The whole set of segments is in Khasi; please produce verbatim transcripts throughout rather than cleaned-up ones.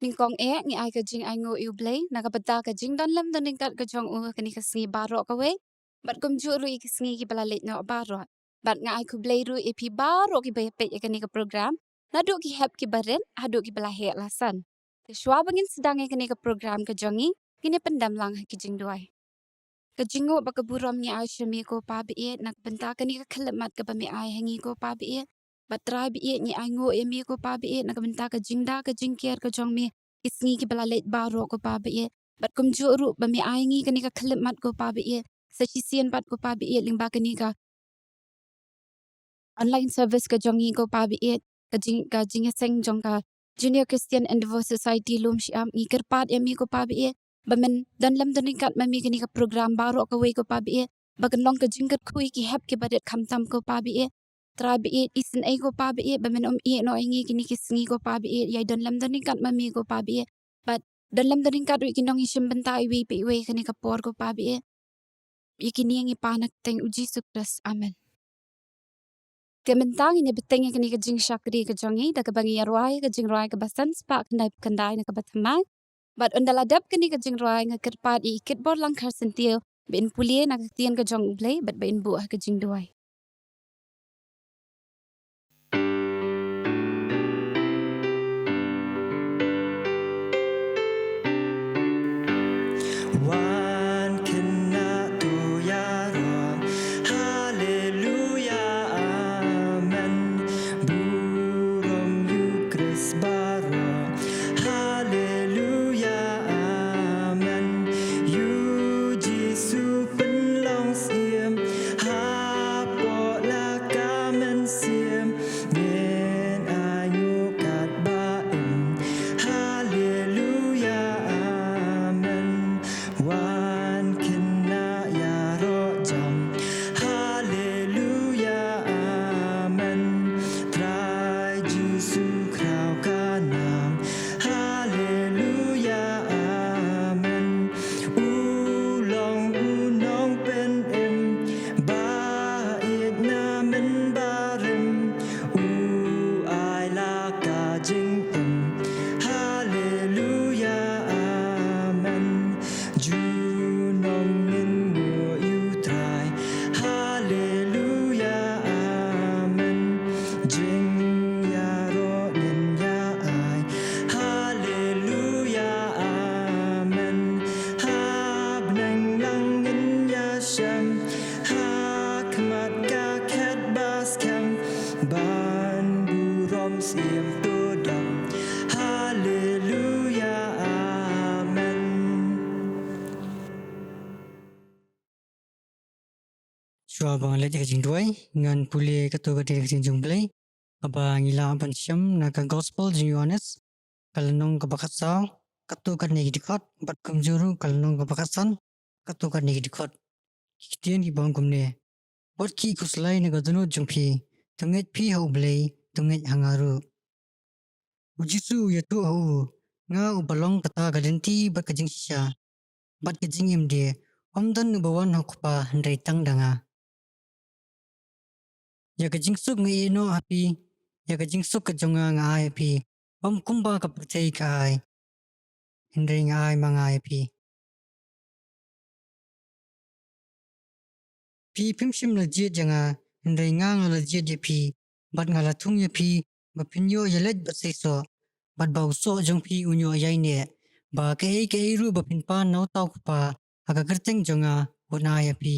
Nyngkong eh, ngi ai ka jingainguh ïa U Blei na ka bynta ka jingdon lem don ryngkat ka jong u ha kane ka sngi baroh kawei, bad kumjuh ruh ïa ki sngi kiba la leit noh baroh. Bad nga ai khublei ruh ïa phi baroh kiba ïa peit ïa kane ka program, naduh ki hep kiba rit haduh kiba la heh la san. Te shuwa ba ngin sdang ïa kane ka program ka jong ngi, ngin ïa pyndem lang ha ki jingduwai. Ka jingnguh bad ka burom ngi ai sha me ko Pa baieit, na ka bynta kane ka khyllipmat kaba me ai ha ngi ko Pa baieit. Bad Trai baieit, ngi ainguh ïa me ko Pa baieit na ka bynta ka jingda ka jingker ka jong me ki sngi kiba la leit baroh ko Pa baieit. Bad kumjuh ruh ba me ai ngi kane ka khyllipmat ko Pa baieit, sa shisien pat ko Pa baieit, lyngba kane ka online service ka jong ngi ko Pa baieit, ka jing, ka jingïaseng jong ka Junior Christian Endeavour Society Lumshyiap, ngi kyrpad ïa me ko Pa baieit ba men don lem don ryngkat ma me kane ka program baroh kawei ko Pa baieit, ba kan long ka jingkyrkhu ïa ki hep kiba rit khamtam ko Pa baieit. Trai baieit, isynei ko Pa baieit ba men ym ïeh noh ïa ngi kine ki sngi ko Pa baieit, ïa don lem don ryngkat ma me ko Pa baieit. Bad don lem don ryngkat ruh ïa ki nongïashim bynta iwei pa iwei kane ka por ko Pa baieit. Ïa kine ngi pan ha ka kyrteng U Jisu Khrist. Amen. Te mynta ngin ïa bteng ïa kane ka jingshakri ka jong ngi da kaba ngi ïa rwai ka jingrwai kaba san spah khyndai phew khyndai na kaba thymmai. Bad ynda la dep kane ka jingrwai nga kyrpad ïa i Kitbor Langkhar Syntiew ba in pule na ka ktien ka jong U Blei bad ba in buh ha ka jingduwai. Wan khynnah to ïaroh. Haleluya, amen. Burom ïa U Khrist baroh. Haleluya, amen. Ïa U Jisu pynlong siem hapoh la ka mynsiem. Ngin ainguh katba im. Haleluya, amen. Wan khynnah ïaroh jam. Haleluya, amen. Trai Jisu khraw ka nam. Haleluya, amen. U long u nongpynim ba ïeit na mynbarim. U ai la ka jingim. Haleluya, amen. Junom ngin nguh ïa U Trai. Haleluya, amen. Jingïaroh ngin ïa ai. Haleluya, amen. Ha bneng lang ngin ïa shem. Ha khmat ka khet ba skhem. Ban burom siem to dang. Haleluya, amen. Shuwa ba ngan leit ïa ka jingduwai, ngan pule katto katne ka ktien jong U Blei kaba ngi lah ban shem na ka Gospel jong u Ïoannis, ka lynnong kaba khatsaw, katto katne ki dkhot, bad kumjuh ruh ka lynnong kaba khatsan, katto katne ki dkhot. Ki ktien kiba ong kumne: Wat khih khuslai na ka dohnud jong phi, to ngeit phi ha U Blei, to ngeit ha nga ruh. U Jisu u ïathuh ha u: Nga uba long kata ka lynti bad ka jingshisha bad ka jingim de, ym don uba wan ha u Kpa hynrei tang da nga. Ïa ka jingsuk nga ïeh noh ha phi, ïa ka jingsuk ka jong nga nga ai ha phi, ym kumba ka pyrthei ka ai, hynrei nga ai ma nga ïa phi. Phi phim shym la jied ïa nga, hynrei nga nga la jied ïa phi, bad nga la thung ïa phi, ba phin ïoh ïaleit bad seisoh, bad ba u soh jong phi un ïoh ïaineh, ba kaei kaei ruh ba phin pan na uta u Kpa ha ka kyrteng jong nga, un ai ïa phi.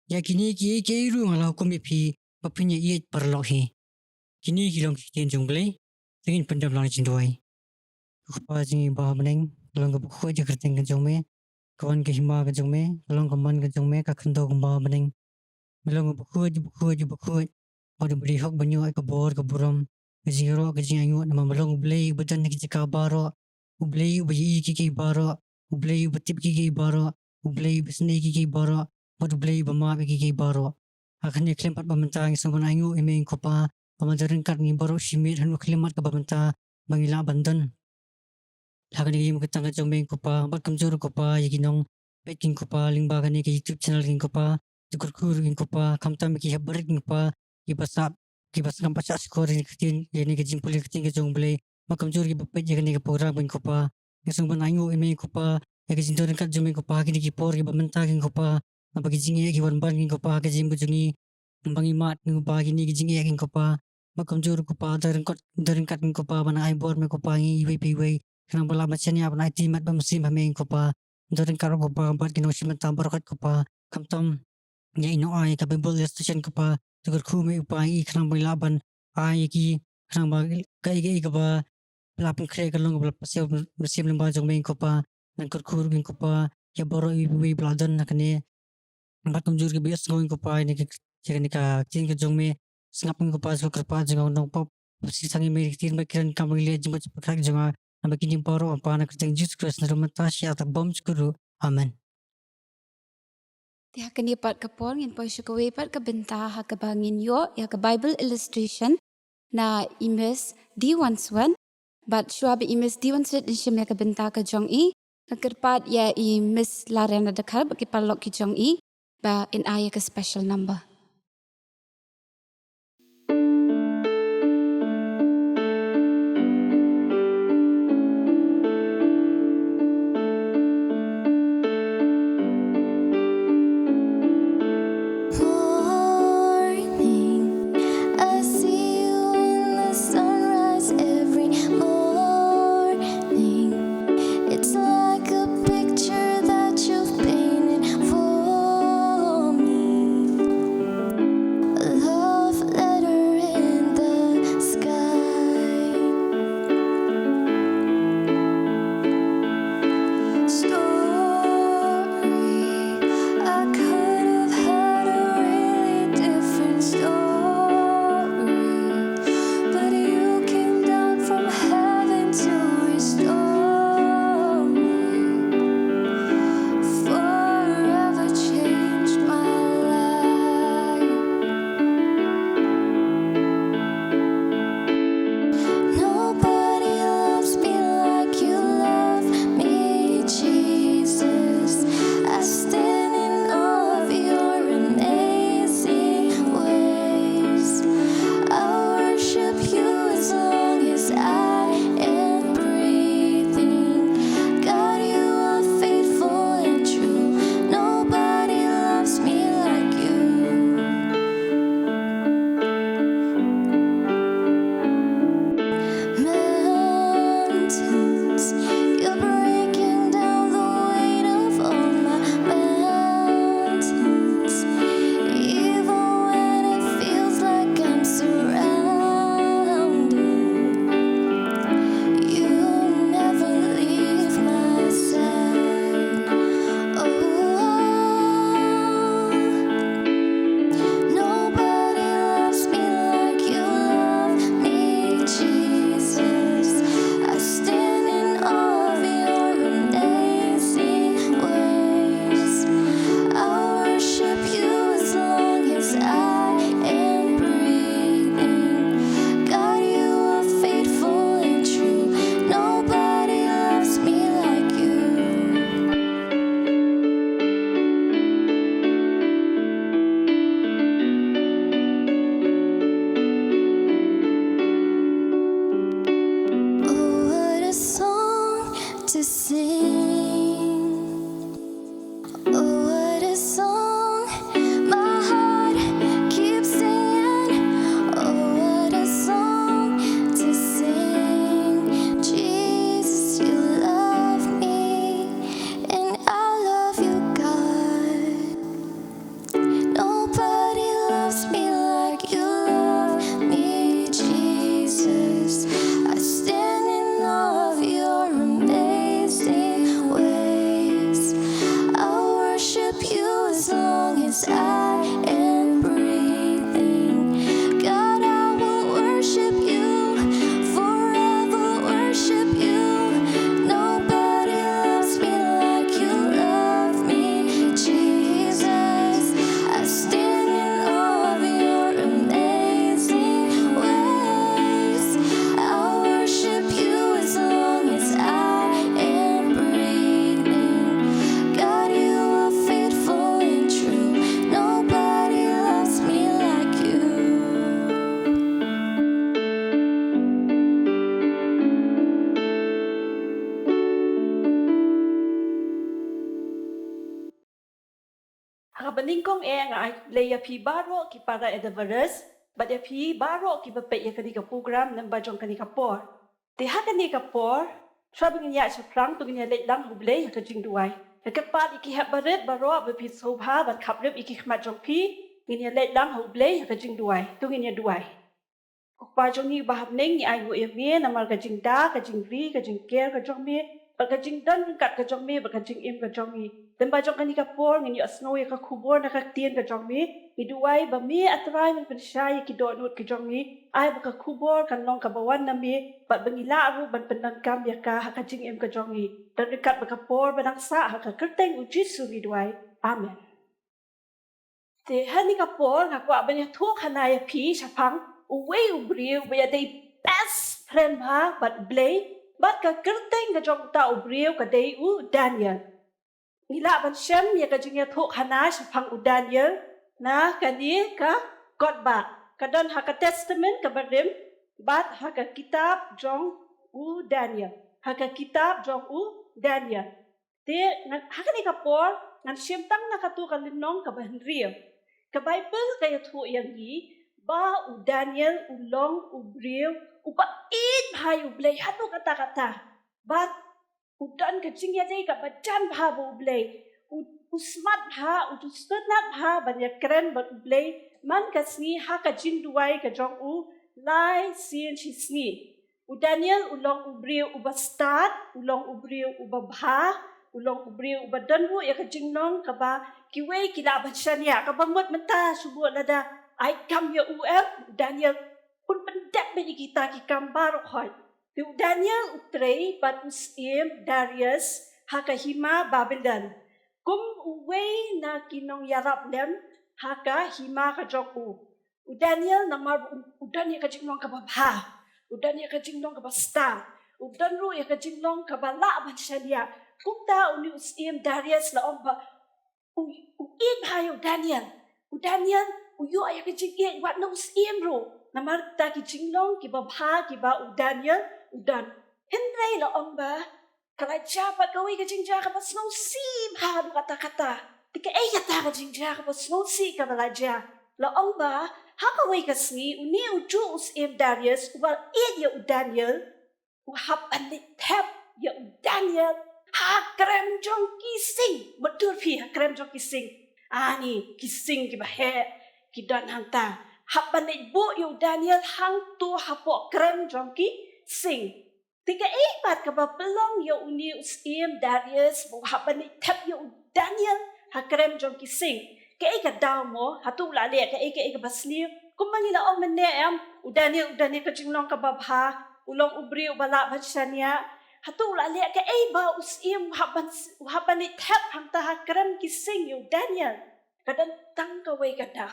Ïa kine kiei kiei ruh nga la hukum ïa phi, ba phin ïaieit paralok hi. Kine ki long ki ktien jong U Blei. Te ngin pyndem lang jingduwai. Ko Kpa jong ngi ba ha bneng, ka long kaba khuid ïa ka kyrteng ka jong me. Ka wan ka hima ka jong me, ka long ka mon ka jong me, ka khyndew kumba ha bneng. Me long uba khuid, uba khuid, uba khuid. Wat uba dei hok ban ïoh ïa ka bor ka burom, ka jingïaroh, ka jingainguh, namar me long U Blei uba don ha ki jaka baroh, U Blei uba ïohi ïa kiei kiei baroh, U Blei uba tip ïa kiei kiei baroh, U Blei uba isynei ïa kiei kiei baroh, bad U Blei uba map ïa kiei kiei baroh. Ha kane ka khyllipmat ba mynta ngi sngewbha ban ainguh ïa me ko Kpa, ba ma don ryngkat ngi baroh shimet ha kane ka khyllipmat kaba mynta ba ngi lah ban don ha kane ka ïing ka tang ka jong me ko Kpa, bad kumjuh ruh ko Kpa ïa ki nongpeit kin ko Kpa lyngba kane ka YouTube channel kin ko Kpa, to kyrkhu ruh kin ko Kpa, khamtam ïa ki hep barit kin ko Kpa, kiba sah, kiba sah kam ba shah shkor ïa kane ka ktien, ïa kane ka jingpule ktien ka jong U Blei, Bad kumjuh ruh kiba peit ïa kane ka program kein ko Pa, nga sngew ban ainguh ïa me kein ko Pa, ïa ka jingdon ryngkat jong me kein ko Pa ha kine ki por kiba mynta kein ko Pa, naba ki jingeh ki wan ban kein ko Pa ha ka jingim ka jong ngi. Ba ngi mad kein ko Pa ha kine ki jingeh kein ko Pa. Bad kumjuh ruh ko Pa, don ryngkat, don ryngkat kein ko Pa ban ai bor me ko Pa ïa ngi iwei pa iwei, khnang ba lah ban shaniah ban aiti mat bad mynsiem ha me kein ko Pa. Don ryngkat ruh ko Pa bad ki nongshim bynta baroh ko Pa, khamtam ïa i nongai ïa ka Bible illustration ko Pa, to kyrkhu me u Pa ïa i khnang ba ngi lah ban ai ïa ki, khnang ba kaei kaei kaba la pynkhreh ka long kaba la pasiaw mynsiem lyngba jong me kein ko Pa. Nang kyrkhu ruh kein ko Pa ïa baroh iwei iwei ba la don ha kane. Bad kumjuh ruh kiba ïohsngew kein ko Pa ïa kane ka, ïa kane ka ktien ka jong me. Sngap kein ko Pa sha ka kyrpad jong nga, nang pop pasi sangeh me ki ktien bad ki donkam ba ngi leh jingmut jingpyrkhat jong nga. Naba kine baroh ko Pa na ka kyrteng Jisu Khrist, na ruh mynta sha ta bym jukut ruh. Amen. Te ha kane pat ka por ngin poi sha kawei pat ka bynta ha kaba ngin ïoh ïa ka Bible illustration na i Miss D Wanswet. Bad shuwa ba i Miss D Wanswet in shim ïa ka bynta ka jong i, nga kyrpad ïa i Miss Lariana Dkhar bad ki paralok ki jong i ba in ai ïa ka special number. Morning, I see you in the sunrise every morning. It's like a picture that you've painted for me. A love letter in the sky. Story. I could have had a really different story, but you came down from heaven to restore me. Forever changed my life. Nobody loves me like you love me, Jesus. I stand in awe of your amazing ways. I worship you as long as I am breathing. God, you are faithful and true. Nobody loves me like you. Mountains, you're breaking down the weight of all my mountains. Even when it feels like I'm surrounded, you never leave my side. Oh, nobody loves me like you love me, Jesus. I stand in awe of your amazing ways. I worship you as long as I am breathing. God, you are faithful and true. Nobody loves me like you. Oh, what a song to sing. Oh, what a song my heart keeps singing. Oh, what a song to sing. Jesus, you love me, and I love you, God. Nobody loves me like you love me, Jesus. I stand in awe of your amazing Banyngkong eh nga ai khublei ïa phi baroh ki para Adaverse bad ïa phi baroh kiba peit ïa kane ka program lyngba jong kane ka por. Te ha kane ka por, shuwa ba ngin ïaid shaphrang, to ngin ïa leit lang ha U Blei ha ka jingduwai. Nga kyrpad ïa ki hep barit baroh ba phi sngewbha ban khapkhmat ïa ki khmat jong phi, ngin ïa leit lang ha U Blei ha ka jingduwai. To ngin ïa duwai. Ko Kpa jong ngi ba ha bneng, ngi ainguh ïa me namar ka jingda, ka jingri, ka jingker ka jong me, bad ka jingdon ryngkat ka jong me bad ka jingim ka jong ngi. Lyngba jong kane ka por ngin ïohsngew ïa ka khubor na ka ktien ka jong me. Ngi duwai ba me, A Trai, men pynshai ïa ki dohnud ki jong ngi. Ai ba ka khubor kan long kaba wan na me bad ba ngi lah ruh ban pyndonkam ïa ka ha ka jingim ka jong ngi. Don ryngkat bad ka por ba dang sah, ha ka kyrteng U Jisu ngi duwai. Amen. Te ha kane ka por nga kwah ban ïathuh khana ïa phi shaphang uwei u briew ba ïadei best friend bha bad U Blei, bad ka kyrteng ka jong uta u briew ka dei u Daniel. Ngi lah ban shem ïa ka jingïathuh khana shaphang u Daniel na kane ka kot ba ka don ha ka Testament kaba rim bad ha ka kitab jong u Daniel. Ha ka kitab jong u Daniel. Te ngan, ha kane ka por ngan shem tang na kato ka lynnong kaba hynriew. Ka Baibl ka ïathuh ïa ngi ba u Daniel u long u briew uba ïeit bha ïa U Blei haduh katta katta. Bad u don ka jingïadei kaba jan bha bad U Blei. U, u smat bha, u sngewtynnat bha ban ïakren bad U Blei man ka sngi ha ka jingduwai ka jong u lai sien shi sngi. U Daniel u long u briew uba stad, u long u briew uba bha, u long u briew uba don ruh ïa ka jinglong kaba kiwei ki lah ban shaniah, kaba mut mynta shu bud lada ai kam ïa u em, u Daniel un pyndep beit ïa kita ki kam baroh hoi. Te u Daniel u trei bad u syiem Darius ha ka hima Babilon kum uwei na ki nongïarap lem ha ka hima ka jong u. U Daniel namar u, u don ïa ka jinglong kaba bha, u don ïa ka jinglong kaba stad, u don ruh ïa ka jinglong kaba lah ban shaniah. Kumta une u syiem Darius la ong ba u, u ïeit bha ïa u Daniel. U Daniel u ïoh ïa ka jingïeit wat na u syiem ruh. Namar kita ki jinglong kiba bha kiba u Daniel u don. Hynrei la ong ba ka la jia pat kawei ka jingjia kaba sngewsih bha haduh katta katta. Te kaei kata ka jingjia kaba sngewsih kaba la jia? La ong ba ha kawei ka sngi une ujuh u syiem Darius uba ïeit ïa u Daniel u hap ban leit thep ïa u Daniel ha krem jong ki sing. Mutdur phi, ha krem jong ki sing. Ani ki sing kiba heh ki don hangta. Hap ban leit buh ïa u Daniel hangto hapoh krem jong ki sing. Te kaei pat kaba pynlong ïa une u syiem Darius ba u hap ban leit thep ïa u Daniel ha krem jong ki sing? Kaei ka daw mo? Hato u la leh kaei kaei kaba sniew? Kumba ngi la ong mynne em, u Daniel u don ïa ka jinglong kaba bha, u long u briew uba lah ban shaniah. Hato u la leh kaei ba u syiem u hap ban, u hap ban leit thep hangta ha krem ki sing ïa u Daniel? Ka don tang kawei ka daw.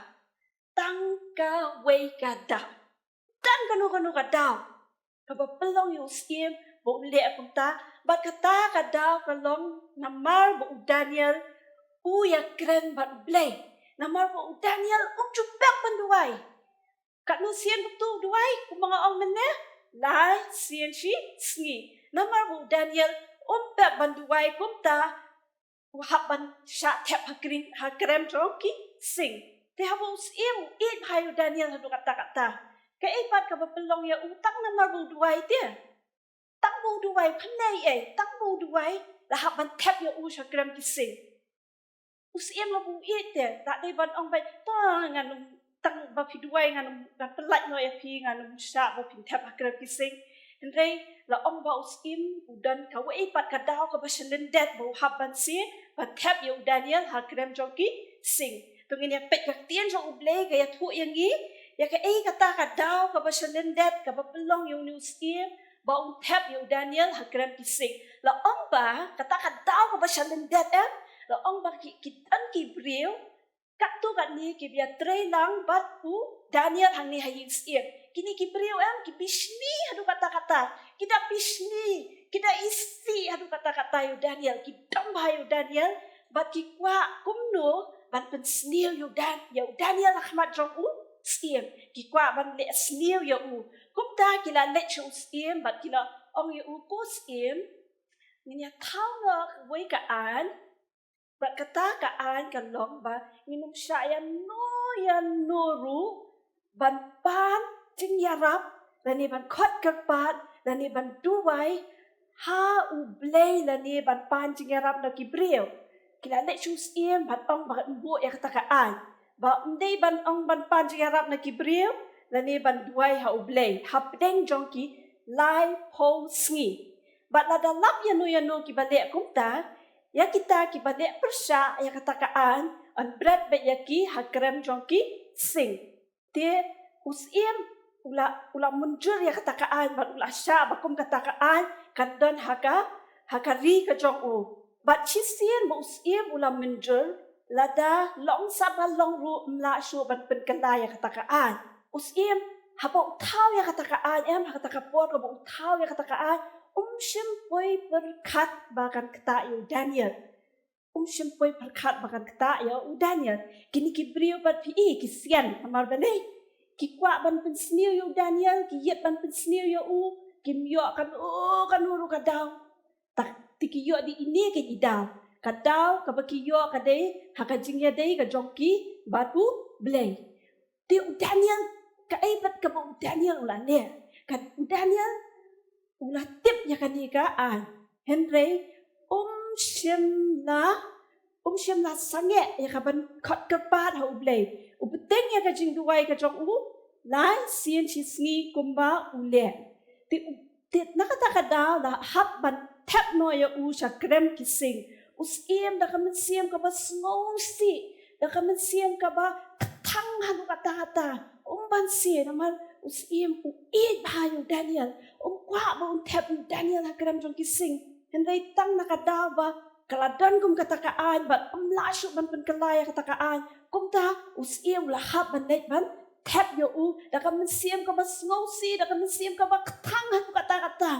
Tang kawei ka daw. Tang kano kano ka daw kaba pynlong ïa u syiem ba un leh kumta. Bad kata ka daw ka long namar ba u Daniel u ïakren bad U Blei. Namar ba u Daniel um ju pep ban duwai. Katno sien ba u duwai, kumba nga ong mynne, lai sien shi sngi. Namar ba u Daniel um pep ban duwai kumta, u hap ban shah thep ha kring, ha krem jong ki sing. Te haba u syiem u ïeit bha ïa u Daniel haduh katta katta, kaei pat kaba pynlong ïa u? Tang namar ba u duwai te. Tang ba u duwai, pynlong ei, tang ba u duwai la hap ban thep ïa u sha krem ki sing. U syiem haba u ïeit te la dei ban ong beit, to ngan ym, tang ba phi duwai ngan ym, ngan pyllait noh ïa phi, ngan ym shah ba phin thep ha krem ki sing. Hynrei la ong ba u syiem u don kawei pat ka daw kaba sha lyndet ba u hap ban siew ban thep ïa u Daniel ha krem jong ki sing. To ngin ïa peit ka ktien jong U Blei ka ïathuh ïa ngi ïa kaei kata ka daw kaba sha lyndet kaba pynlong ïa une u syiem ba un thep ïa u Daniel ha krem ki sing. La ong ba kata ka daw kaba sha lyndet em, la ong ba ki, ki don ki briew katto katne kiba ïatrei lang bad u Daniel hangne ha ïing syiem. Kine ki briew em, ki bishni haduh katta katta. Ki da bishni, ki da isih haduh katta katta ïa u Daniel. Ki dom bha ïa u Daniel bad ki kwah kumno ban pynsniew ïa u Dan, ïa u Daniel ha khmat jong u syiem. Ki kwah ban leh sniew ïa u. Kumta ki la leit sha u syiem bad ki la ong ïa u, ko syiem, ngin ïa thaw noh kawei ka aiñ Bad kata ka aiñ ka long ba ngin ym shah ïano ïano ruh ban pan jingïarap, lane ban khot kyrpad, lane ban duwai ha U Blei, lane ban pan jingïarap na ki briew. Ki la leit sha u syiem bad ong ba kat ym buh ïa kata ka aiñ. Ba ym dei ban ong ban pan jingïarap na ki briew, lane ban duwai ha U Blei hapdeng jong ki laiphew sngi. Bad lada lap ïano ïano kiba leh kumta, ïa kita kiba leh pyrshah ïa kata ka aiñ, yn bret beit ïa ki ha krem jong ki sing. Te u syiem u la, u la mynjur ïa kata ka aiñ bad u la shah ba kum kata ka aiñ kan don ha ka, ha ka ri ka jong u. Bad shisien ba u syiem u la mynjur, lada long sa ba long ruh ym lah shuh ban pynkylla ïa kata ka aiñ. U syiem haba u thaw ïa kata ka aiñ, em, ha kata ka por kaba u thaw ïa kata ka aiñ, um shym poi pyrkhat ba kan ktah ïa u Daniel. Um shym poi pyrkhat ba kan ktah ïa u Daniel. Kine ki briew pat phi i ki sian, namar balei? Ki kwah ban pynsniew ïa u Daniel, ki ïeit ban pynsniew ïa u, kim ïoh kano kano ruh ka daw. Te ki ïoh dei ine kine ki daw. Ka daw kaba ki ïoh ka dei ha ka jingïadei ka jong ki bad U Blei. Te u Daniel, kaei pat kaba u Daniel u la leh? Ka u Daniel u la tip ïa kane ka aiñ. Hynrei um shym la, um shym la sangeh ïa ka ban khot kyrpad ha U Blei. U bteng ïa ka jingduwai ka jong u lai sien shi sngi kumba u leh. Te u, te na kata ka daw la hap ban thep noh ïa u sha krem ki sing. U syiem da ka mynsiem kaba sngewsih, da ka mynsiem kaba kthang haduh katta-katta. Um banse, namar u syiem u ïeit bha ïa u Daniel. Um kwah ba un thep ïa u Daniel ha krem jong ki sing. Hynrei tang na ka daw ba ka la don kum kata ka aiñ bad um lah shuh ban pynkylla ïa kata ka aiñ. Kumta u syiem u la hap ban leit ban thep ïa u da ka mynsiem kaba sngewsih, da ka mynsiem kaba kthang haduh katta-katta.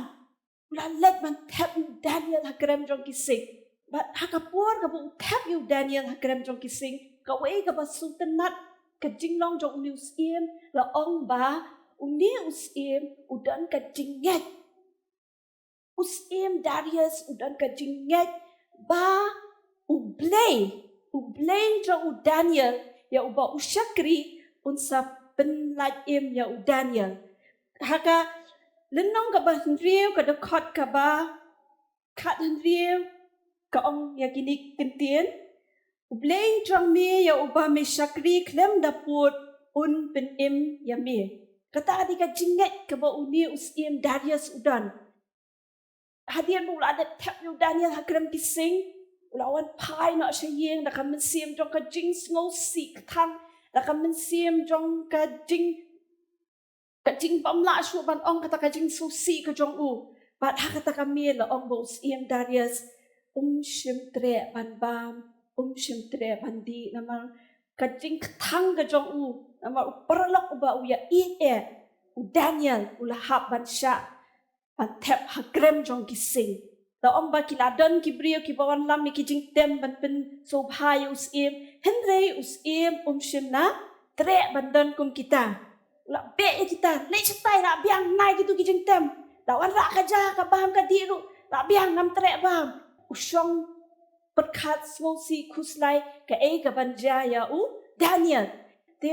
U la leit ban thep ïa u Daniel ha krem jong ki sing. Bad ha ka por kaba u thep ïa u Daniel ha krem jong ki sing, kawei kaba sngewtynnat ka jinglong jong une u syiem, la ong ba une u syiem u don ka jingngeit. U syiem Darius u don ka jingngeit ba U Blei, U Blei jong u Daniel, ïa uba u shakri, un sa pynlait im ïa u Daniel. Ha ka lynnong kaba hynriew, ka dkhot kaba khathynriew, ka ong ïa kine ki kyntien: U Blei jong me ïa uba me shakri khlem da pud un pynim ïa me. Kata ka dei ka jingngeit kaba une u syiem Darius u don. Hadien ba u la dep thep ïa u Daniel ha krem ki sing, u la wan phai noh sha ïing da ka mynsiem jong ka jingsngewsih kthang, da ka mynsiem jong ka jing, ka jingbymlah shuh ban ong, kata ka jingsngewsih ka jong u. Bad ha kata ka miet la ong ba u syiem Darius um shym treh ban bam, um shym treh ban dih, namar ka jingkthang ka jong u, namar u paralok uba u ïa ïeit eh, u Daniel u la hap ban shah ban thep ha krem jong ki sing. La ong ba ki la don ki briew kiba wanlam ïa ki jingtem ban pynsngewbha ïa u syiem, hynrei u syiem um shym la treh ban don kum kita. U la beh ïa kita, leit shatai, la biang, nai kito ki jingtem. La wanrah ka ja, ka bam ka dih ruh, la biang, ngam treh bam. U shong pyrkhat, sngewsih khuslai kaei kaban jia ïa u Daniel. Te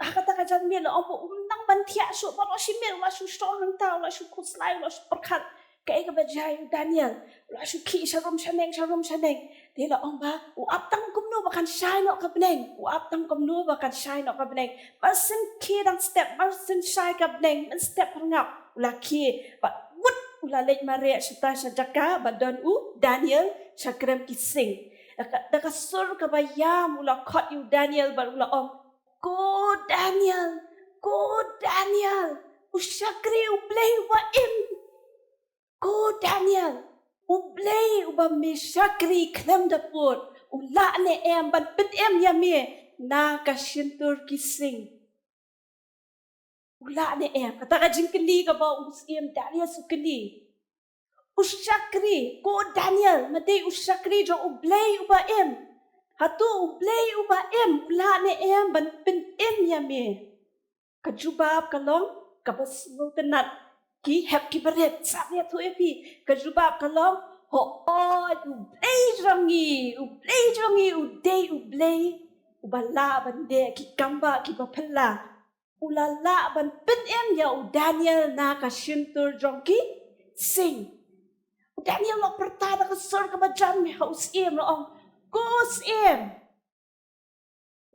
ha kata ka janmiet la ong ba um nang ban thiah shuh, ba u la shu miet, u la shu shong hangta, u la shu khuslai, u la shu pyrkhat kaei kaba jia ïa u Daniel. U la shu khih sharum shaneng, sharum shaneng. Te la ong ba u ap tang kumno ba kan shai noh ka bneng, u ap tang kumno ba kan shai noh ka bneng. Mar syn khie dang step, mar syn shai ka bneng mynstep pyrngap, u la khie. Bad wut u la leit mareh shata sha jaka ba don u Daniel sha krem ki sing. Da ka, da ka sur kaba ïam u la khot ïa u Daniel bad u la ong: Ko Daniel, ko Daniel, u shakri U Blei uba im. Ko Daniel, U Blei uba me shakri khlem da pud, u lah ne em ban pynim ïa me na ka shyntur ki sing? U lah ne em? Kata ka jingkylli kaba u syiem Darius u kylli. U shakri, ko Daniel, ma dei u shakri jong U Blei uba im. Hato U Blei uba im u lah ne em ban pynim ïa me? Ka jubab ka long kaba sngewtynnat. Ki hep ki barit, sngap ïathuh ïa phi. Ka jubab ka long: Hooid, U Blei jong ngi, U Blei jong ngi, u dei U Blei uba lah ban leh ki kam ba kiba phylla. U la lah ban pynim ïa u Daniel na ka shyntur jong ki sing. U Daniel u la pyrta da ka sur kaba jan ha u syiem, u la ong, "Ko syiem,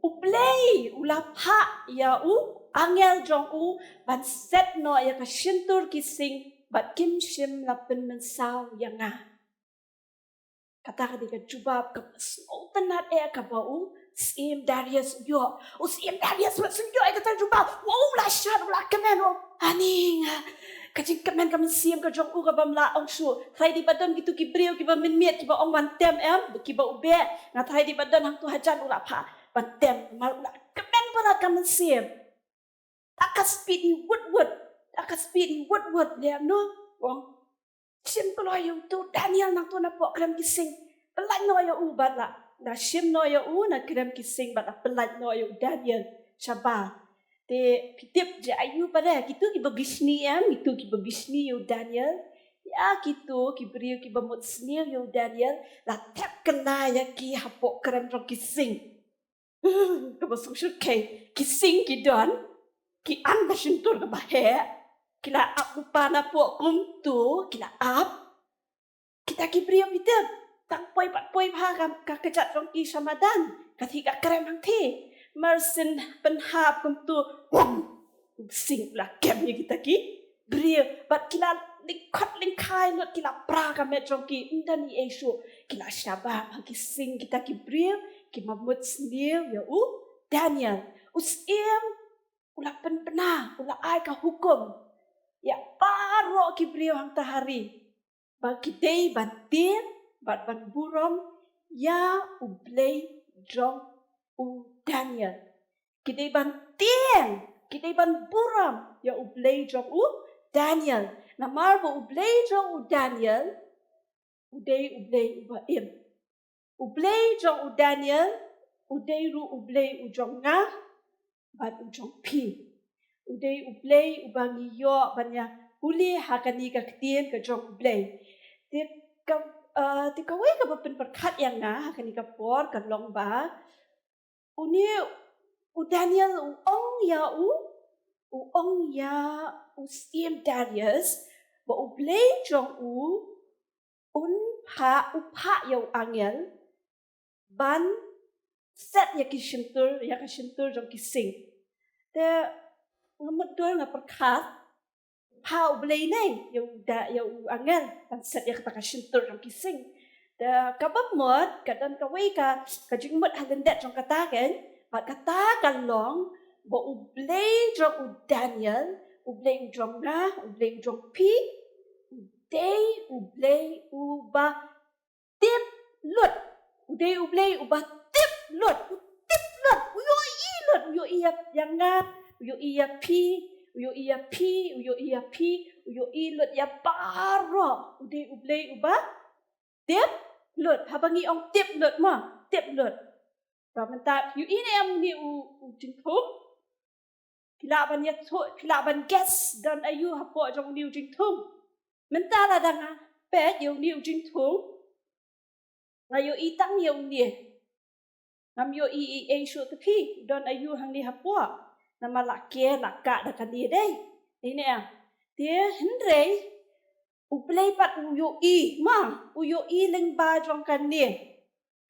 U Blei u la phah ïa u angel jong u ban set noh ïa ka shyntur ki sing, bad kim shym la pynmynsaw ïa nga." Kata ka dei ka jubab kaba sngewtynnad eh kaba u syiem Darius u ïoh. U syiem Darius u la sngewthuh ïa kata ka jubab. Wow, u la shad, u la kmen, u ong, "Ani nga, ka jingkmen ka mynsiem ka jong u kaba ym lah ong shuh. Trai dei ba don kito ki briew kiba mynmiet kiba ong ban tem em, kiba u beh. Nga trai dei ba don hangto hajan u la phah ban tem." Namar u la kmen palat ka mynsiem. Da ka speed hi wut wut. Da ka speed hi wut wut. Leh noh, u ong, "Shim kloi ïa uto u Daniel nangto napoh krem ki sing. Pyllait noh ïa u bad la, la shim noh ïa u na krem ki sing bad la pyllait noh ïa u Daniel shabar." Te phi tip jia aiu pat, kito kiba bishni em, kito kiba bishni ïa u Daniel, ïa kito ki briew kiba mut sniew ïa u Daniel, la thep kylla ïa ki hapoh krem jong ki sing. Kaba sngewsih, ki sing ki don, ki ang ka shyntur kaba heh, ki la ap lypa napoh kumto, ki la ap. Kita ki briew, phi tip, tang poi pat poi bha ka, ka kjat jong ki sha madan, ka thih ka krem hangthie. Mar syn pynhap kumto, wong, u sing u la kem ïa kita ki briew, bad ki la lyngkhot lyngkhai lut, ki la pra ka met jong ki, ym don ei ei shuh, ki la shah bam ha ki sing kita ki briew kiba mut sniew ïa u Daniel. U syiem u la pynbna, u la ai ka hukum ïa baroh ki briew hangta ha ri ba ki dei ban tieng bad ban burom ïa U Blei jong u Daniel. Ki dei ban tieng, ki dei ban burom ïa U Blei jong u Daniel. Namar ba U Blei jong u Daniel u dei U Blei uba im. U Blei jong u Daniel u dei ruh U Blei u jong nga bad u jong phi. U dei U Blei uba ngi ïoh ban ïa pule ha kane ka ktien ka jong U Blei. Te ka, ah, te kawei kaba pynpyrkhat ïa nga ha kane ka por ka long ba une u Daniel u ong ïa u, u ong ïa u syiem Darius ba U Blei jong u un phah, u phah ïa u angel ban set ïa ki shyntur, ïa ka shyntur jong ki sing. Te nga mutdur nga pyrkhat, phah U Blei ne ïa u da, ïa u angel ban set ïa kata ka shyntur jong ki sing. Te kaba mut ka don kawei ka, ka jingmut ha lyndet jong kata, kan, bad kata ka long ba U Blei jong u Daniel, U Blei u jong nga, U Blei u jong phi, u dei U Blei uba tip lut. U dei U Blei uba tip lut. U tip lut. U ïohi lut. U ïohi ïa, ïa nga. U ïohi ïa phi. U ïohi ïa phi. U ïohi ïa phi. U ïohi lut ïa baroh. U dei U Blei uba tip lut. Haba ngi ong tip lut mo, tip lut. Ba mynta ïohi ne em une u, u jingthung? Phi lah ban ïathuh, phi lah ban guess don aïu hapoh jong une u jingthung. Mynta lada nga peit ïa une u jingthung, nga ïohi tang ïa une. Ngam ïohi ei ei shuh te phi, don aïu hangne hapoh. Namar la ker la kah da kane dei. Dei ne em? Te hynrei U Blei pat u ïohi, ma, u ïohi lyngba jong kane.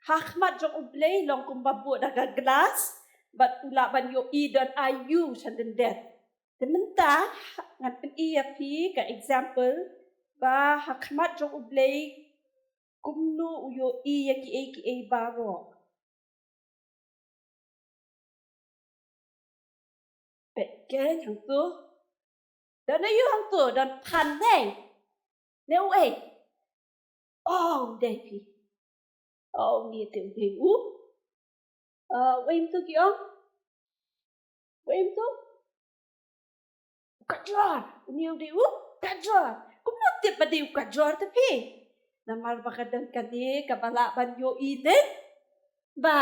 Ha khmat jong U Blei long kumba buh da ka glass, bad u lah ban ïohi don aïu sha lyndet. Te mynta ngan pyni ïa phi ka example ba ha khmat jong U Blei kumno u ïohi ïa kiei kiei baroh. Peit kein hangto. Don aïu hangto, don phan ne? Ne uei? Oh, u dei phi. Oh, une te u dei u. Ah, uei mynta ki ong? Uei mynta? U kajor. Une u dei u kajor. Kumno tip ba dei u kajor te phi? Namar ba ka don kane kaba lah ban ïohi lyngba.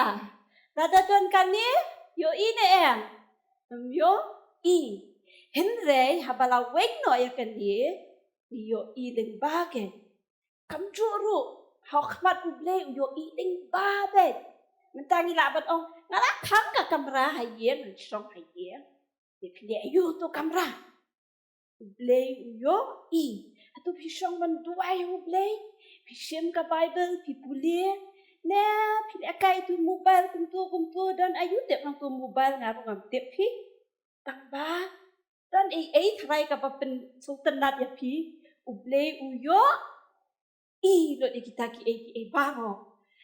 Lada don kane, ïohi ne em? Ym ïohi. Hynrei haba la weng noh ïa kane, ngi ïohi lyngba kein. Kumjuh ruh, ha khmat U Blei u ïohi lyngba beit. Mynta ngi lah ban ong, nga la khang ka kamra ha ïing, ngan shong ha ïing. Te phi leh aïu tu kamra? U Blei u ïohi. Hato phi shong ban duwai ha U Blei? Phi shim ka Baibl, phi pule. Ne phi lehkai tu mobile kumtu kumtu, don aïu tip nangtu mobile, nga ruh ngam tip phi. Tang ba don ei ei tharai kaba pynsngewtynnat ïa phi. U Blei u ïohi lut ïa kita kiei kiei baroh.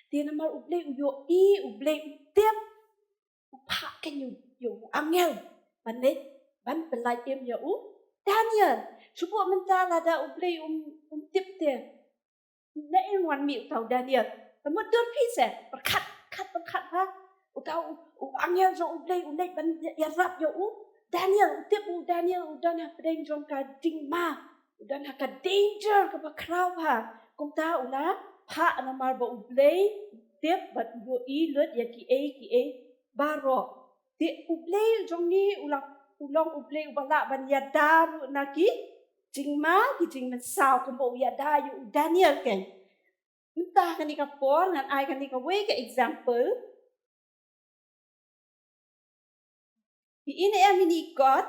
Te namar U Blei u ïohi, U Blei u tip, u phah kein ïa u, ïa u angel ban leit ban pyllait im ïa u Daniel. Shu buh mynta lada U Blei um, um tip te, na im wan mih uta u Daniel? Te mut dur phi se, pyrkhat, khat pyrkhat ha. Uta u, u angel jong U Blei u leit ban ïarap ïa u Daniel, u tip u Daniel u don hapdeng jong ka jingma, u don ha ka danger kaba khraw ha. Kumta u la phah namar ba U Blei u tip bad u ïohi lut ïa kiei kiei baroh. Te U Blei jong ngi u la, u long U Blei uba lah ban ïada ruh na ki jingma, ki jingmynsaw, kumba u ïada ïa u Daniel kein. Mynta kane ka por ngan ai kane kawei ka example. Phi i ne em ine i kot?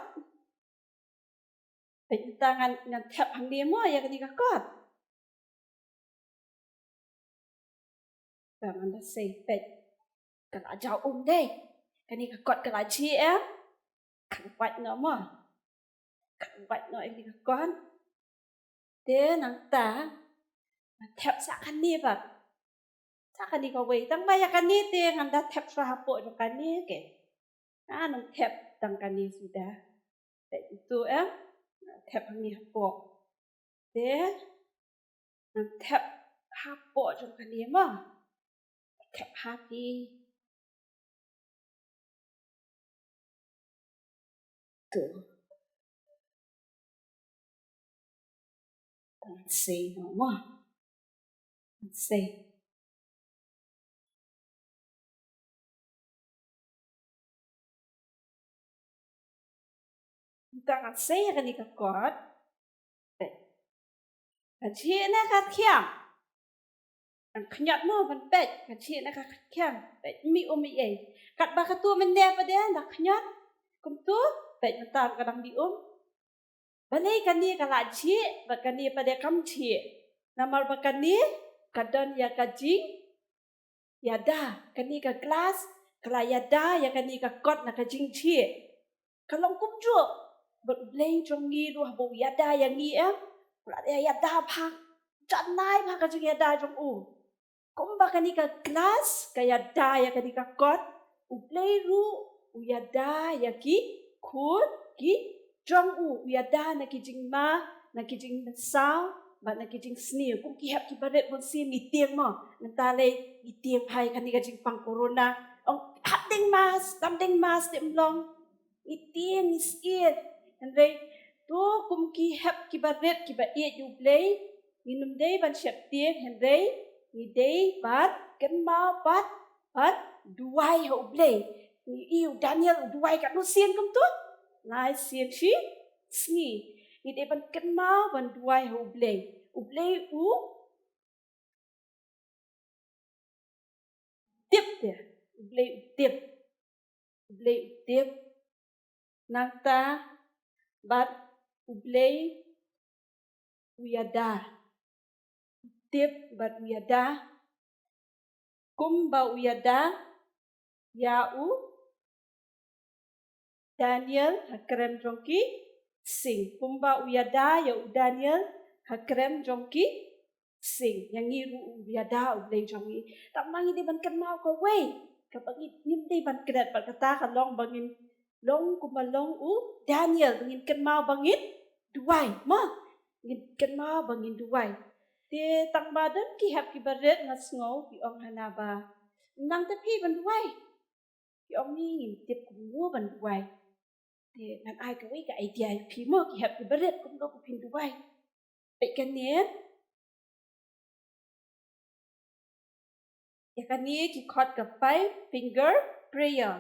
Peit mynta ngan, ngan thep hangne mo ïa kane ka kot. Te ngan da sei, peit. Ka la jaw um dei. Kane ka kot ka la jhieh em? Ka la wait noh mo. Ka la wait noh ïa kane ka kot. Te nangta ngan thep sa kane pat. Sa kane kawei. Tang ba ïa kane te ngan da thep shuwa hapoh jong kane, okay. Ngan ym thep tang kane suda. Peit uto em. Ngan thep hangne hapoh. Te ngan thep hapoh jong kane mo. Thep ha phi. To. Ngan sei noh mo. Ngan sei. Mynta ngan sei ïa kane ka kot. Peit. Ka jhieh ne ka rkhiang? Ngan khñiot mo ban peit ka jhieh ne ka rkhiang. Peit, mih um ei ei. Katba kato mynne pat de da khñiot kumto, peit mynta ka dang mih um. Balei kane ka la jhieh bad kane pat de kam jhieh? Namar ba kane ka don ïa ka jingïada, kane ka glass ka la ïada ïa kane ka kot na ka jingjhieh. Ka long kumjuh bad U Blei jong ngi ruh, haba u ïada ïa ngi em, u la ïada bha, janai bha ka jingïada jong u. Kumba kane ka glass ka ïada ïa kane ka kot, U Blei ruh u ïada ïa ki khun ki jong u, u ïada na ki jingma, na ki jingmynsaw bad na ki jingsniew. Kum ki hep ki barit bun sien ngi tieng mo, mynta lei ngi tieng bha ïa kane ka jingpang corona. Ong hap deng mask, tam deng mask te ym long. Ngi tieng ngi syier. Hynrei to kum ki hep ki barit kiba ïeit ïa U Blei, ngin ym dei ban sheptieng, hynrei ngi dei ban kynmaw pat ban duwai ha U Blei. Ngi i u Daniel u duwai katno sien kumto? Lai sien shi sngi. Ngi dei ban kynmaw ban duwai ha U Blei. U Blei u tip te. U Blei u tip. U Blei u tip. Nangta bad U Blei u ïada. U tip bad u ïada. Kumba u ïada ïa u Daniel ha kren jong ki sing. Kumba u ïada ïa u Daniel ha kren jong ki sing. Ïa ngi ruh u ïada U Blei jong ngi. Tang ba ngi dei ban kynmaw kawei kaba ngi, ngim dei ban klet bad kata ka long ba ngin long kumba long u Daniel, ba ngin kynmaw ba ngin duwai. Mo, ngin kynmaw ba ngin duwai. Te tang ba don ki hep ki barit nga sngew ki ong hana ba nang te phi ban duwai. Ki ong ngi ngim tip kumno ban duwai. Te ngan ai kawei ka idea ïa phi mo, ki hep ki barit, kumno ba phin duwai. Peit kane. Ïa kane ki khot ka five finger prayer.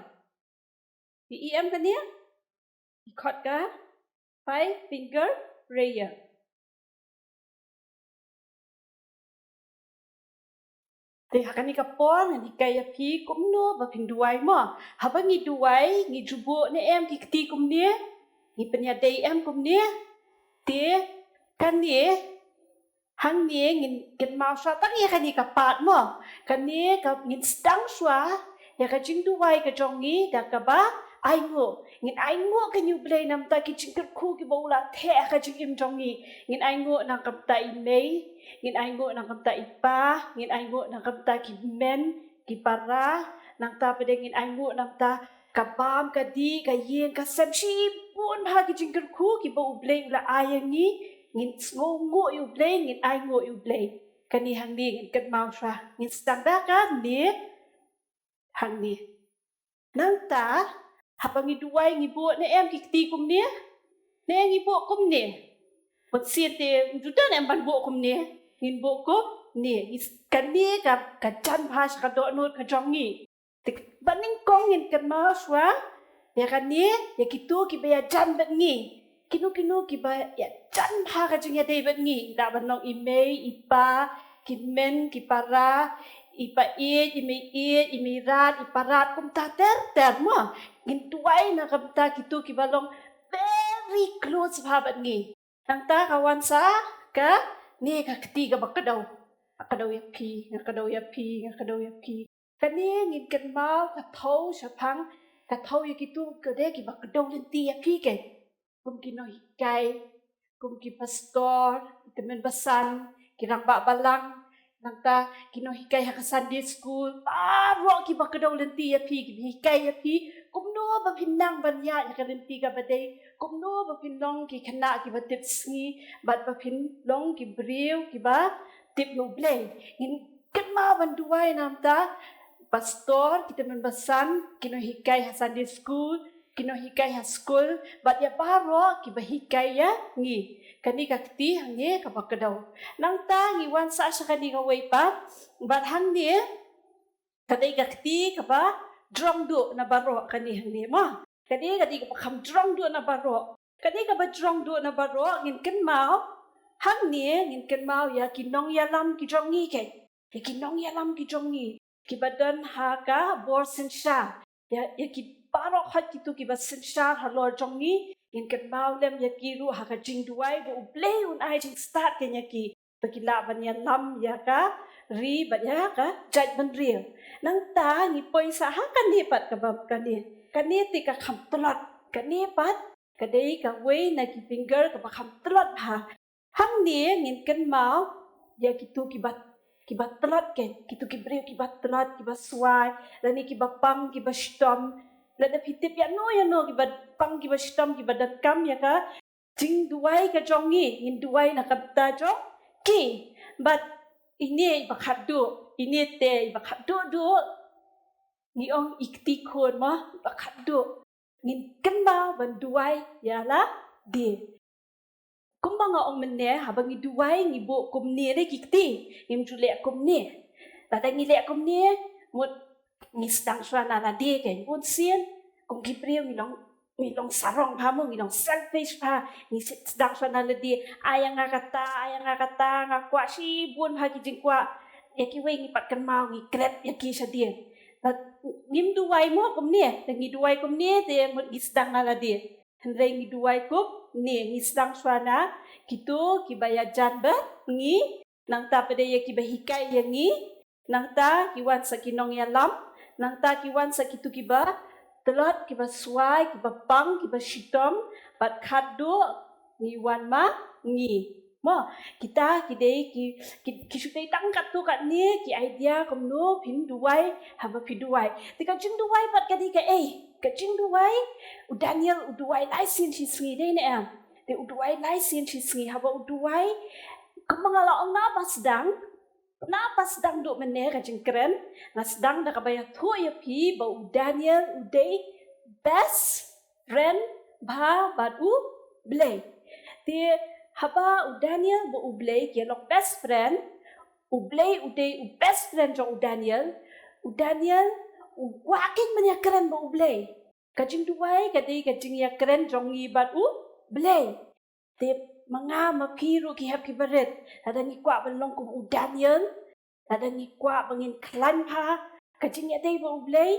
Phi i em kane? Ki khot ka five finger prayer. Te ha kane ka por ngan hikai ïa phi kumno ba phin duwai mo. Haba ngi duwai ngi ju buh ne em ki kti kumne, ngi pynïadei em kumne. Te kane hangne ngin kynmaw shuwa tang ïa kane ka part mo. Kane ka ngin sdang shuwa ïa ka jingduwai ka jong ngi da kaba ainguh. Ngin ainguh kane u Blei namar ki jingkyrkhu kiba u la theh ha ka jingim jong ngi. Ngin ainguh namar i mei, ngin ainguh namar i pa, ngin ainguh namar ki hynmen, ki para, nangta pat de ngin ainguh namar ka bam, ka dih, ka ïing, ka sem, shibun bha ki jingkyrkhu kiba u Blei u la ai ïa ngi. Ngin sngewnguh ïa u Blei, ngin ainguh ïa u Blei. Kane hangne ngin kynmaw shuwa, ngin sdang da kane hangne. Nangta haba ngi duwai ngi buh ne em ki kti kumne, ne ngi buh kumne. Bunsien te ym ju don em ban buh kumne, ngin buh kumne. Kane ka, ka jan bha sha ka dohnud ka jong ngi. Te ba nyngkong ngin kynmaw shuwa ïa kane, ïa kito kiba ïajan bad ngi. Kino kino kiba ïajan bha ka jingïadei bad ngi, lah ban long i mei, i pa, ki hynmen, ki para, i pa ïeit, i mei ïeit, i mei rat, i pa rat, kumta ter ter mo. Ngin duwai na ka bynta kito kiba long very close bha bad ngi. Nangta ka wan sa kane ka kti kaba kdew. Nga kdew ïa phi, nga kdew ïa phi, nga kdew ïa phi. Kane ngin kynmaw ka thew shaphang, ka thew ïa kito ka dei kiba kdew lynti ïa phi, keiñ. Kum ki nonghikai, kum ki pastor, ki tymmen basan, ki rangbah balang, nangta ki nonghikai ha ka Sunday school, baroh kiba kdew lynti ïa phi, kiba hikai ïa phi kumno ba phin nang ban ïaid ha ka lynti kaba dei, kumno ba phin long ki khynnah kiba tip sngi, bad ba phin long ki briew kiba tip ïa u Blei. Ngin kynmaw ban duwai namar pastor, ki tymmen basan, ki nonghikai ha Sunday school, ki nonghikai ha skul, bad ïa baroh kiba hikai ïa ngi. Kane ka kti hangne kaba kdew. Nangta ngi wan sa sha kane kawei pat, bad hangne ka dei ka kti kaba jrong duh na baroh, kane hangne mo. Kane ka dei kaba kham jrong duh na baroh. Kane kaba jrong duh na baroh ngin kynmaw, hangne ngin kynmaw ïa ki nongïalam ki jong ngi, keiñ. Ïa ki nongïalam ki jong ngi kiba don ha ka bor synshar. Ïa, ïa ki baroh hot kito kiba synshar halor jong ngi, ngin kynmaw lem ïa ki ruh ha ka jingduwai ba u Blei un ai jingstad keiñ ïa ki, ba ki lah ban ïalam ïa ka ri bad ïa ka jaitbynriew. Nangta ngi poi sa ha kane pat kaba kane. Kane te ka kham tlot. Kane pat ka dei kawei na ki finger kaba kham tlot bha. Hangne ngin kynmaw ïa kito kiba, kiba tlot, keiñ, kito ki briew kiba tlot, kiba swai, lane kiba pang, kiba shitom. Lada phi tip ïano ïano kiba pang, kiba shitom, kiba donkam ïa ka jingduwai ka jong ngi, ngin duwai na ka bynta jong ki. Bad ine iba khatduh, ine te iba khatduh duh, ngi ong i kti khun mo, iba khatduh. Ngin kynmaw ban duwai ïa lade. Kumba nga ong mynne, haba ngi duwai ngi buh kumne de ki kti, ngim ju leh kumne. Lada ngi leh kumne, mut ngi sdang shuwa na lade, keiñ. Bunsien kum ki briew ngi long, ngi long sarong bha mo, ngi long selfish bha. Ngi sdang shuwa na lade, ai ïa nga kata, ai ïa nga kata, nga kwah shibun bha ki jingkwah. Ïa kiwei ngi pat kynmaw ngi klet ïa ki shadien. Bad ngim duwai mo kumne, te ngi duwai kumne te mut ngi sdang na lade. Hynrei ngi duwai kumne, ngi sdang shuwa na kito kiba ïajan bad ngi, nangta pat de ïa kiba hikai ïa ngi, nangta ki wan sa ki nongïalam, nangta ki wan sa kito kiba tlot, kiba swai, kiba pang, kiba shitom, bad khatduh ngi wan ma ngi. Mo, kita ki dei ki, ki, ki shu dei tang katto katne ki idea kumno phin duwai haba phi duwai. Te ka jingduwai pat ka dei kaei? Ka jingduwai, u Daniel u duwai lai sien shi sngi, dei ne em? Te u duwai lai sien shi sngi, haba u duwai, kumba nga la ong na ba sdang, na ba sdang duh mynne ka jingkren, nga sdang da kaba ïathuh ïa phi ba u Daniel u dei best friend bha bad u Blei. Te haba u Daniel bad u Blei ki long best friend, u Blei u dei u best friend jong u Daniel, u Daniel u kwah keiñ ban ïakren bad u Blei. Ka jingduwai ka dei ka jingïakren jong ngi bad u Blei. Te ma nga ma phi ruh ki hep ki barit, lada ngi kwah ban long kum u Daniel, Lada ngi kwah ba ngin khlaiñ bha ka jingïadei bad U Blei,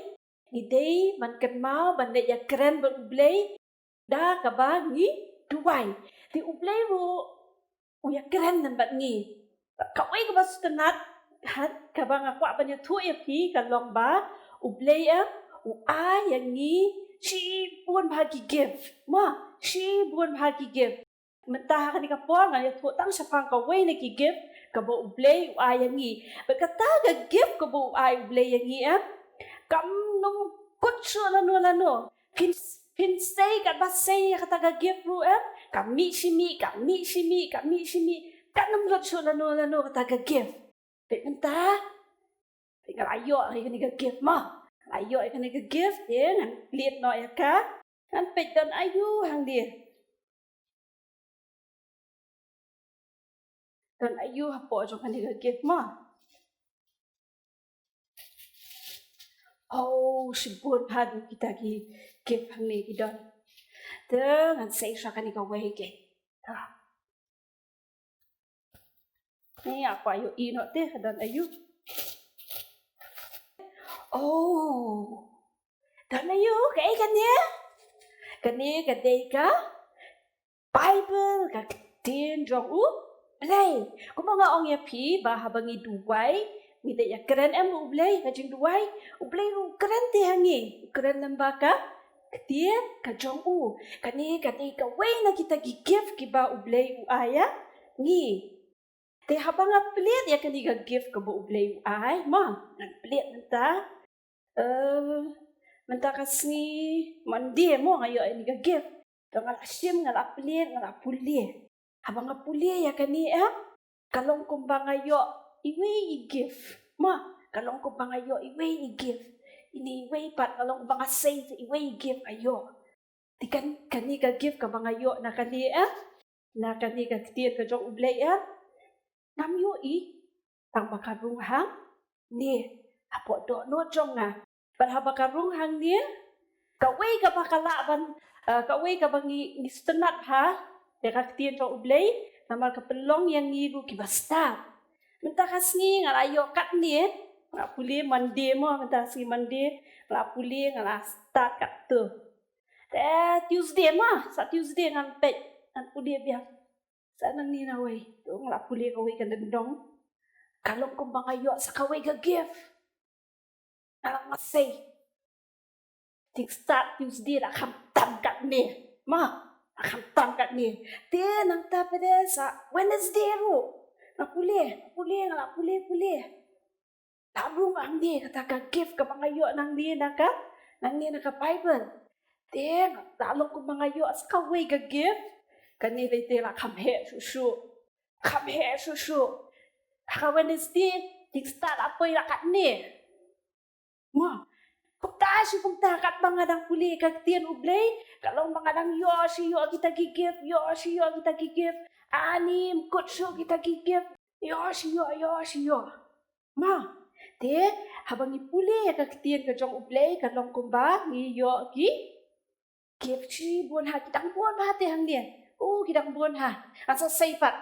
ngi dei ban kynmaw ban leit ïakren bad U Blei da kaba ngi duwai. Te U Blei ruh u ïakren lem bad ngi. Kawei kaba sngewtynnat, ha, kaba nga kwah ban ïathuh ïa phi ka long ba U Blei em u ai ïa ngi shibun bha ki gift. Mo, shibun bha ki gift. Mynta ha kane ka por ngan ïathuh tang shaphang kawei na ki gift kaba U Blei u ai ïa ngi. Bad kata ka gift kaba u ai U Blei ïa ngi em, kam nym kut shuh lano lano. Phin, phin sei katba sei ïa kata ka gift ruh em, ka mih shi mih, ka mih shi mih, ka mih shi mih. Kam nym lut shuh lano lano kata ka gift. Bad mynta, te nga la ïoh ïa kane ka gift mo. Nga la ïoh ïa kane ka gift, te ngan plied noh ïa ka. Ngan peit don aïu hangne. Don aïu hapoh jong kane ka gift mo. Oh, shibun bha kita ki gift hangne ki don. Te ngan sei sha kane kawei ke. Ah. Ni, nga kwah ïohi noh te ka don aïu. Oh. Don aïu, kaei kane? Kane ka dei ka Baibl, ka ktien jong U Blei. Kumba nga ong ïa phi ba haba ngi duwai, ngi dei ïakren em bad U Blei, ka jingduwai, U Blei ruh u kren te ha ngi, u kren lem bad ka ktien ka jong u. Kane ka dei kawei na kita ki gift kiba U Blei u ai ïa ngi. Te haba nga plied ïa kane ka gift kaba U Blei u ai, mo, ngan plied mynta. Eh, mynta ka sngi Monday mo nga ïoh ïa kane ka gift. Te nga la shim, nga la plied, nga la pule. Haba nga pule ïa kane em, ka long kumba nga ïoh iwei i gift. Mo, ka long kumba nga ïoh iwei i gift. Ine iwei pat ka long kumba nga sei te iwei i gift nga ïoh. Te kan, kane ka gift kaba nga ïoh na kane em, na kane ka ktien ka jong U Blei em, ngam ïohi. Tang ba ka rung hangne hapoh dohnud jong nga. Bad haba ka rung hangne, kawei kaba ka lah ban, eh, kawei kaba ngi, ngi sngewtynnat bha ïa ka ktien jong U Blei, namar ka pynlong ïa ngi ruh kiba stad. Mynta ka sngi nga la ïoh katne, nga pule Monday mo, mynta ka sngi Monday, nga la pule, nga la stad katto. Te Tuesday mo, sa Tuesday ngan peit, ngan pule biang. Sa nangne nawei, to nga la pule kawei ka lyndong. Ka long kumba nga ïoh sa kawei ka gift. Nga la, nga sei. Te start Tuesday la kham tam katne. Mo, la kham tam katne. Te nangta pat de sa Wednesday ruh. Nga pule, pule, nga la pule, pule. La rung hangne kata ka gift kaba nga ïoh nangne na ka, nangne na ka Baibl. Te la long kumba nga ïoh sa kawei ka gift. Kane lei te la kham heh shuh shuh. Kham heh shuh shuh. Ha ka Wednesday, te start la poi la katne. Mo. Kumta shi kumta katba nga dang pule ka ktien U Blei, ka long ba nga dang ïoh shi ïoh kita ki gift, ïoh shi ïoh kita ki gift. Ani ym kut shuh kita ki gift. Ïoh shi ïoh, ïoh shi ïoh. Mo, te haba ngi pule ïa ka ktien ka jong U Blei ka long kumba ngi ïoh ki gift shibun ha, ki dang bun bha te hangne. Oh, ki dang bun bha. Ngan sa sei pat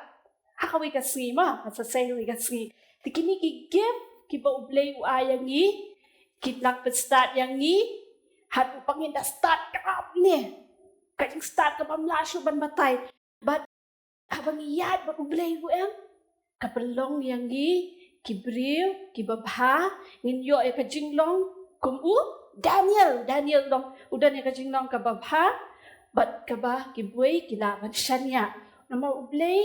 ha kawei ka sngi mo, ngan sa sei ha kawei ka sngi. Te kine ki gift kiba U Blei u ai ïa ngi, kin nang pynstad ïa ngi haduh ba ngin da stad katne. Ka jingstad kaba ym lah shuh ban batai. Bad haba ngi ïaid bad U Blei ruh em, ka pynlong ïa ngi ki briew kiba bha, ngin ïoh ïa ka jinglong kum u Daniel. Daniel long, u don ïa ka jinglong kaba bha bad kaba kiwei ki lah ban shaniah. Namar U Blei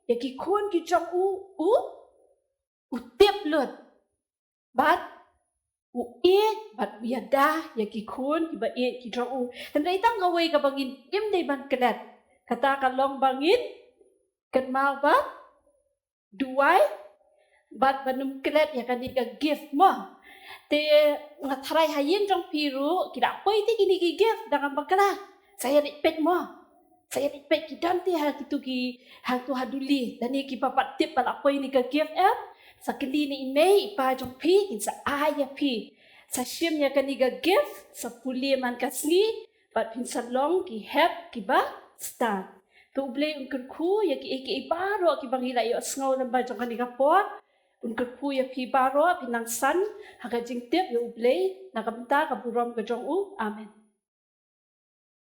ïa ki khun ki jong u, u, u tip lut. Bad u ïeit, bad u ïada ïa ki khun kiba ïeit ki jong u. Hynrei tang kawei kaba ngin im dei ban klet. Kata ka long ba ngin kynmaw bad duwai bad ban ym klet ïa kane ka gift mo. Te nga tharai ha ïing jong phi ruh ki la poi te kine ki gift da kaba klet. Sa ïa leit peit mo. Sa ïa leit peit ki don te ha kitu ki, ha kitu ha duli. Lane kiba pat tip ba la poi ne ka gift em, sa kylli ne i mei i pa jong phi, kin sa ai ïa phi. Sa shim ïa kane ka gift, sa pule man ka sngi, bad phin sa long ki hep kiba stad. To U Blei un kyrkhu ïa kiei kiei baroh kiba ngi la ïohsngew lyngba jong kane ka por. Un kyrkhu ïa phi baroh phi nang san ha ka jingtip ïa U Blei na ka bynta ka burom ka jong u. Amen.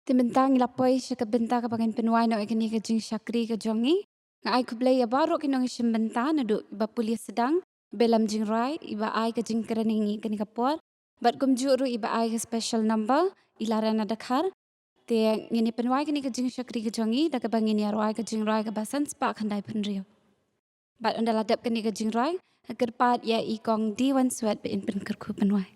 Te mynta ngi la poi sha ka bynta kaba ngin pynwai noh ïa kane ka jingshakri ka jong ngi. Nga ai khublei ïa baroh ki nongshim bynta naduh iba pule sdang, iba lam jingrai, iba ai ka jingkren ïa ngi kane ka por. Bad kumjuh ruh iba ai ka special number, i Larena Dkhar. Te ngin ïa pynwai kane ka jingshakri ka jong ngi da kaba ngin ïa rwai ka jingrai kaba san spah khyndai phew hynriew. Bad ynda la dep kane ka jingrai, nga kyrpad ïa i Kong Diwan Swet ba in pynkyrkhu pynwai.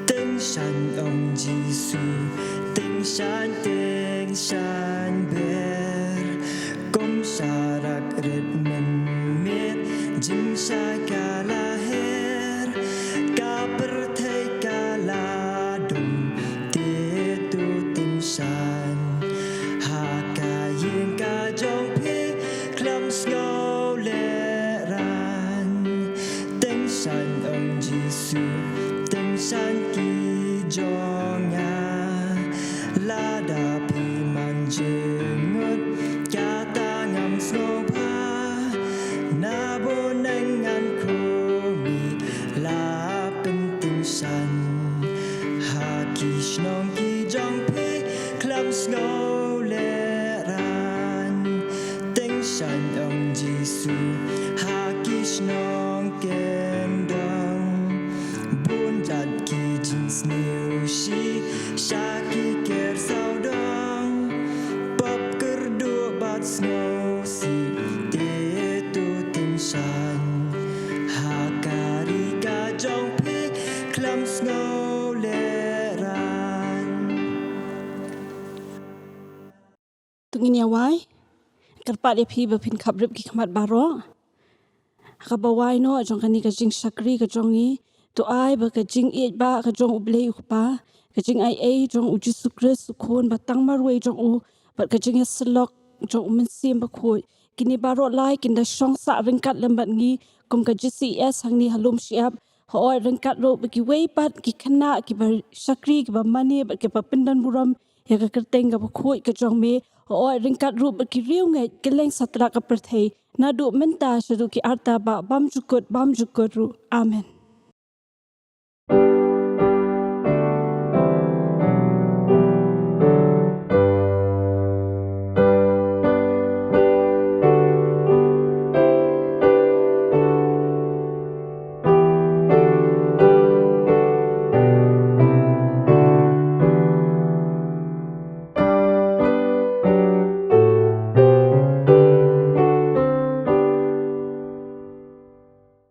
Tyngshaiñ ong Jisu, tyngshaiñ, tyngshaiñ ber. Kum sharak rit mynmiet, jingshai ka la her, ka pyrthei ka la dum, te to tyngshaiñ ha ka ïing ka jong phi, khlem sngew lehraiñ. Tyngshaiñ ong Jisu, tyngshaiñ ki jong nga. Lada phi man jingmut, kata ngam sngewbha. Na bun neng ngan khmih, la pyntyngshaiñ ha ki shnong ki jong phi, khlem sngew lehraiñ. Tyngshaiñ ong Jisu, ha ki shnong kyndong. Bun jait ki jingsniew shi, sha ki ker sawdong. Pop kyrduh bad sngewsih, te to tyngshaiñ ha ka ri ka jong phi, khlem sngew lehraiñ. To ngin ïa wai. Kyrpad ïa phi ba phin khap rip ki khmat baroh. Ha kaba wai noh jong kane ka jingshakri ka jong ngi, to ai ba ka jingïeit ba ka jong U Blei U Kpa, ka jingaiei jong U Jisu Khrist U Khun ba tang marwei jong u, bad ka jingïasyllok jong U Mynsiem Bakhuid, kine baroh lai kin da shong sah ryngkat lem bad ngi kum ka J C E S hangne ha Lumshyiap. Hooid, ryngkat ruh bad kiwei pat ki khynnah kiba shakri, kiba mane bad kiba pyndonburom ïa ka kyrteng kaba khuid ka jong me. Hooid, ryngkat ruh bad ki riewngeit kylleng satlak ka pyrthei, naduh mynta shaduh ki arta ba bymjukut bymjukut ruh. Amen.